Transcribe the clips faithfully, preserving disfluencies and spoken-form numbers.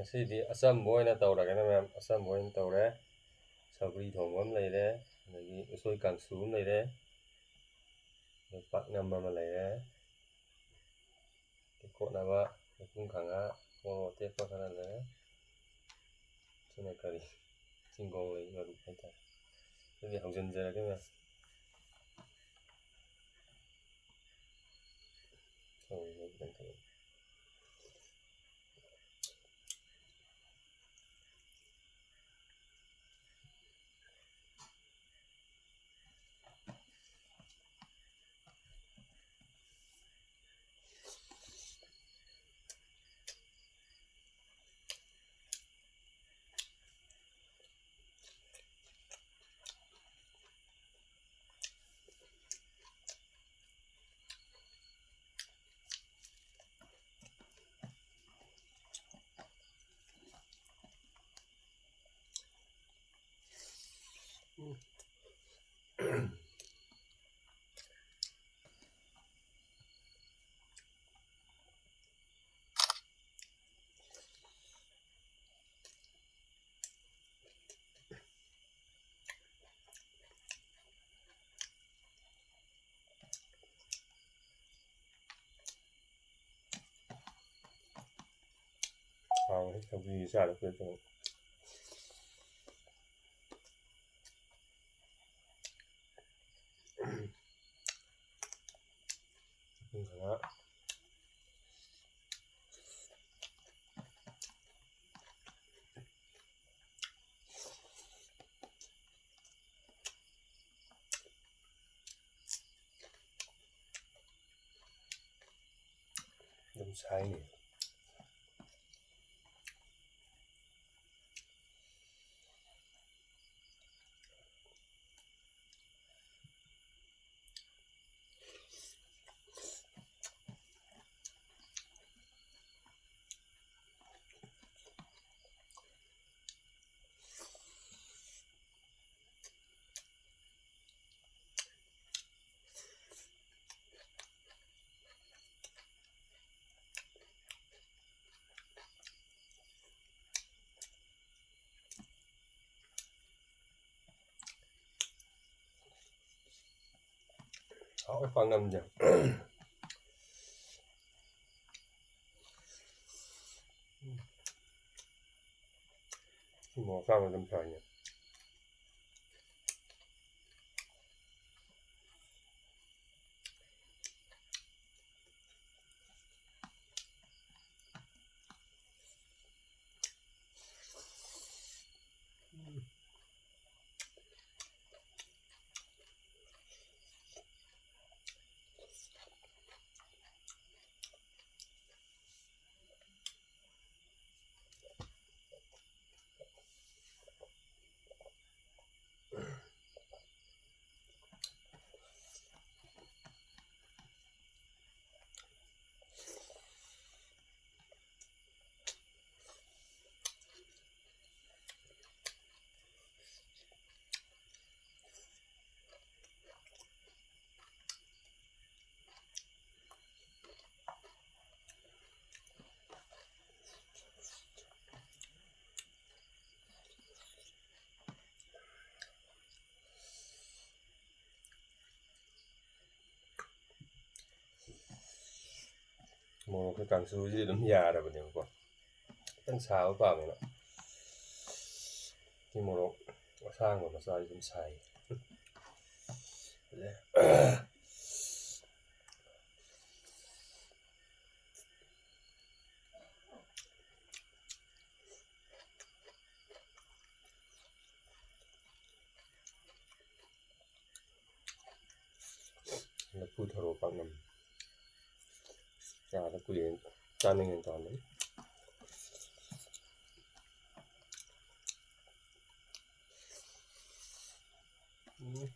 ꯉꯁꯤꯗꯤ ꯑꯆꯝꯕ ꯑꯣꯏꯅ ꯇꯧꯔꯒꯦꯅ ꯃꯌꯥꯝ, ꯑꯆꯝꯕ ꯑꯣꯏꯅ ꯇꯧꯔꯦ꯫ ꯁꯧꯒ꯭ꯔꯤ ꯊꯣꯡꯕ ꯑꯃ ꯂꯩꯔꯦ, ꯑꯗꯒꯤ ꯎꯁꯣꯏ ꯀꯥꯡꯁꯨ ꯑꯃ ꯂꯩꯔꯦ, ꯑꯗꯩ ꯄꯥꯛꯅꯝ ꯑꯃ ꯂꯩꯔꯦ, ꯀꯣꯠꯅꯕ ꯃꯄꯨꯡ ꯈꯥꯡꯉ ꯃꯣꯔꯣꯛ ꯑꯇꯦꯛꯄ ꯈꯔ ꯂꯩꯔꯦ꯫ ꯁꯤꯅ ꯀꯔꯤ? ꯆꯤꯡꯒꯣꯡ ꯂꯩ ꯃꯔꯨ ꯍꯥꯏꯇꯥꯔꯦ꯫ ꯑꯗꯨꯗꯤ ꯍꯧꯖꯤꯟꯖꯔꯒꯦ ꯃꯌꯥꯝ꯫ ꯁꯧꯒ꯭ꯔꯤ ꯃꯔꯨ ꯈꯤꯇꯪ ꯊꯝꯃꯦ꯫ ꯍꯥꯎꯋꯦ ꯁꯧꯒ꯭ꯔꯤ ꯆꯥꯗ ꯀꯨꯏꯔꯦ꯫ ꯃꯄꯨꯡ ꯈꯔ ꯑꯗꯨꯝ ꯁꯥꯏꯅꯦ꯫ ꯍꯥꯎꯋꯦ ꯄꯥꯛꯅꯝꯁꯦ꯫ ꯁꯤ ꯃꯣꯔꯣꯛ ꯆꯥꯕ ꯑꯗꯨꯝ ꯐꯔꯤꯅꯦ꯫ ꯃꯣꯔꯣꯛꯁꯦ ꯀꯥꯡꯁꯨꯁꯤ ꯑꯗꯨꯝ ꯌꯥꯔꯕꯅꯦꯕꯀꯣ, ꯈꯤꯇꯪ ꯁꯥꯕ ꯄꯥꯝꯃꯦꯕ꯫ ꯁꯤ ꯃꯣꯔꯣꯛ ꯑꯁꯥꯡꯕ ꯃꯆꯥꯁꯤ ꯑꯗꯨꯝ ꯁꯥꯏ꯫ ꯂꯐꯨ ꯊꯔꯣ ꯄꯥꯛꯅꯝ ꯆꯥꯗ ꯀꯨꯏꯔꯦ, ꯆꯥꯅꯤꯡꯉꯦꯅ ꯇꯧꯔꯝꯕꯅꯤ꯫ ꯎꯝ꯫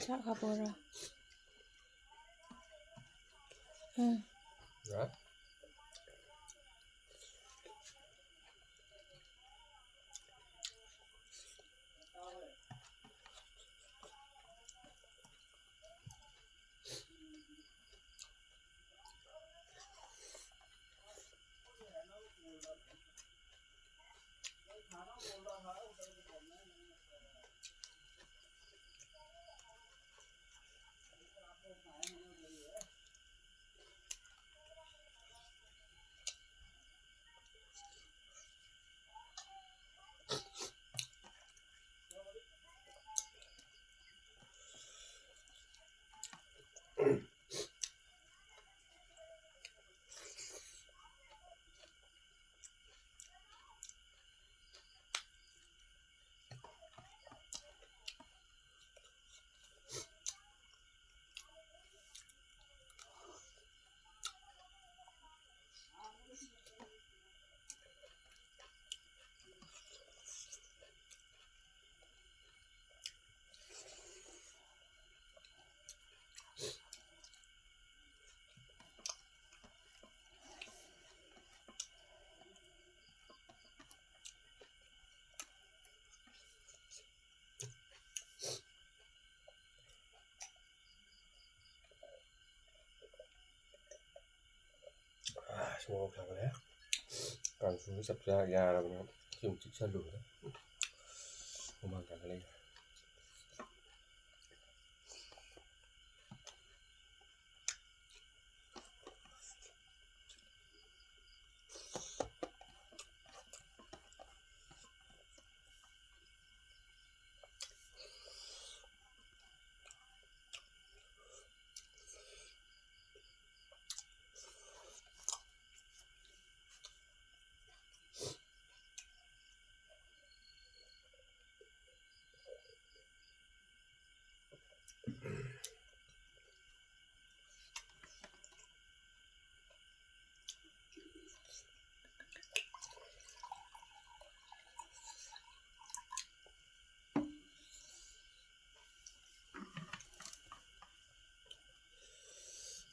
ꯆꯥꯛ ꯍꯥꯞꯄꯣꯔꯥ? ꯎꯝ꯫ ꯌꯥꯏ꯫ ꯑꯁ, ꯃꯣꯔꯣꯛ ꯁꯥꯒꯠꯂꯦ꯫ ꯀꯥꯡꯁꯨꯁꯨ ꯆꯞ ꯆꯥ ꯌꯥꯔꯕꯅꯦ꯫ ꯁꯤ ꯑꯃꯨꯛ ꯆꯤꯛꯁꯜꯂꯨꯕꯗ ꯍꯨꯃꯥꯡ ꯀꯥꯡꯈꯠꯂꯛꯏ꯫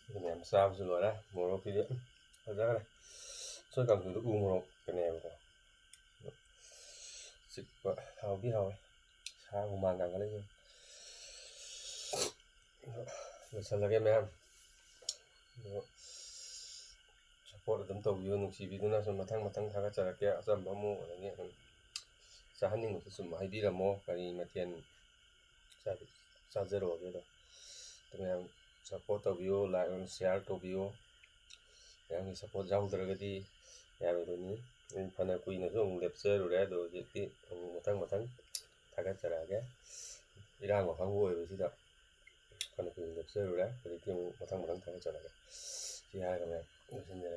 ꯑꯗꯨ ꯃꯌꯥꯝ ꯆꯥꯕꯁꯨ ꯂꯣꯏꯔꯦ꯫ ꯃꯣꯔꯣꯛꯁꯤꯗꯤ ꯐꯖꯈ꯭ꯔꯦ꯫ ꯎꯁꯣꯏ ꯀꯥꯡꯁꯨꯗꯨ ꯎ ꯃꯣꯔꯣꯛꯀꯅꯦꯕꯀꯣ꯫ ꯆꯤꯛꯄ ꯍꯥꯎꯗꯤ ꯍꯥꯎꯋꯦ꯫ ꯁꯥ ꯍꯨꯃꯥꯡ ꯀꯥꯡꯈꯠꯂꯛꯏꯁꯦ꯫ ꯂꯣꯏꯁꯜꯂꯒꯦ ꯃꯌꯥꯝ꯫ ꯑꯗꯣ support ꯑꯗꯨꯝ ꯇꯧꯕꯤꯌꯨ, ꯅꯨꯡꯁꯤꯕꯤꯗꯨꯅ ꯁꯨꯝ ꯃꯊꯪ ꯃꯊꯪ ꯊꯥꯒꯠꯆꯔꯛꯀꯦ꯫ ꯑꯆꯝꯕ ꯑꯃꯨꯛ, ꯑꯗꯒꯤ ꯑꯗꯨꯝ ꯆꯥꯍꯟꯅꯤꯡꯕꯁꯨ ꯁꯨꯝ ꯍꯥꯏꯕꯤꯔꯝꯃꯣ, ꯀꯔꯤ ꯃꯊꯦꯜ ꯆꯥ-, ꯆꯥꯖꯔꯛꯑꯣꯒꯦꯗꯣ꯫ ꯑꯗꯨ ꯃꯌꯥꯝ support ꯇꯧꯕꯤꯌꯨ, like ꯑꯃ share ꯇꯧꯕꯤꯌꯨ꯫ ꯃꯌꯥꯝꯒꯤ support ꯌꯥꯎꯗ꯭ꯔꯒꯗꯤ ꯌꯥꯔꯣꯏꯗꯣꯏꯅꯤ꯫ ꯑꯩ ꯐꯅ ꯀꯨꯏꯅꯁꯨ ꯑꯃꯨꯛ ꯂꯦꯞꯆꯔꯨꯔꯦ, ꯑꯗꯣ ꯍꯧꯖꯤꯛꯇꯤ ꯑꯃꯨꯛ ꯃꯊꯪ ꯃꯊꯪ ꯊꯥꯒꯠꯆꯔꯛꯑꯒꯦ꯫ ꯏꯔꯥꯡ ꯑꯐꯪꯕ ꯑꯣꯏꯕꯁꯤꯗ ꯐꯅ ꯀꯨꯏꯅ ꯂꯦꯞꯆꯔꯨꯔꯦ꯫ ꯍꯧꯖꯤꯛꯇꯤ ꯑꯃꯨꯛ ꯃꯊꯪ ꯃꯊꯪ ꯊꯥꯒꯠꯆꯔꯛꯑꯒꯦ꯫ ꯁꯤ ꯍꯥꯏꯔꯒ ꯃꯌꯥꯝ ꯂꯣꯏꯁꯤꯟꯖꯔꯒꯦ꯫